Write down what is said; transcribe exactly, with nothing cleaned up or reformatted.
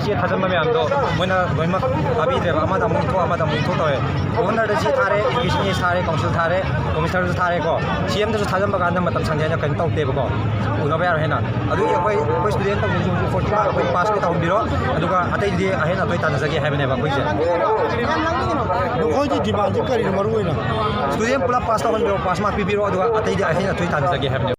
ꯆꯦ ꯊꯥꯖꯟꯕ ꯃꯌꯥꯝꯗꯣ ꯃꯣꯏꯅ ꯂꯣꯏꯅꯃꯛ ꯇꯥꯕꯤꯗ꯭ꯔꯦꯕ꯫ ꯑꯃꯗ ꯑꯃꯨꯛ ꯊꯣꯛ, ꯑꯃꯗ ꯑꯃꯨꯛ ꯊꯣꯛ ꯇꯧꯋꯦ꯫ ꯒꯣꯕꯔꯅꯔꯗ ꯆꯦ ꯊꯥꯔꯦ, ꯏꯖꯨꯀꯦꯁꯟꯒꯤ ꯊꯥꯔꯦ, ꯀꯥꯎꯟꯁꯤꯜ ꯊꯥꯔꯦ, ꯀꯣꯃꯤꯁꯅꯔꯁꯨ ꯊꯥꯔꯦꯀꯣ꯫ ꯁꯤ ꯑꯦꯝꯗꯁꯨ ꯊꯥꯖꯟꯕ ꯀꯥꯟꯗ ꯃꯇꯝ ꯁꯪꯗꯦ ꯍꯥꯏꯅ ꯀꯩꯅꯣ ꯇꯧꯗꯦꯕꯀꯣ꯫ ꯎꯅꯕ ꯌꯥꯔꯣꯏ ꯍꯥꯏꯅ꯫ ꯑꯗꯨꯒꯤ ꯑꯩꯈꯣꯏ, ꯑꯩꯈꯣꯏ ꯁ꯭ꯇꯨꯗꯦꯟ ꯇꯧꯕꯁꯤꯡꯁꯦ ꯐꯣꯔꯇꯤ ꯑꯩꯈꯣꯏ ꯄꯥꯁ ꯇꯧꯍꯟꯕꯤꯔꯣ꯫ ꯑꯗꯨꯒ ꯑꯇꯩꯗꯤ ꯑꯍꯦꯟ ꯑꯇꯣꯏ ꯇꯥꯟꯅꯖꯒꯦ ꯍꯥꯏꯕꯅꯦꯕ ꯑꯩꯈꯣꯏꯁꯦ꯫ ꯅꯈꯣꯏꯒꯤ ꯗꯤꯃꯥꯟꯁꯦ ꯀꯔꯤꯅꯣ ꯃꯔꯨ ꯑꯣꯏꯅ? ꯁ꯭ꯇꯨꯗꯦꯟ ꯄꯨꯂꯞ ꯄꯥꯁ ꯇꯧꯍꯟꯕꯤꯔꯣ, ꯄꯥꯁ ꯃꯥꯔꯛ ꯄꯤꯕꯤꯔꯣ, ꯑꯗꯨꯒ ꯑꯇꯩꯗꯤ ꯑꯍꯦꯟ ꯑꯇꯣꯏ ꯇꯥꯟꯅꯖꯒꯦ ꯍꯥꯏꯕꯅꯦꯕ꯫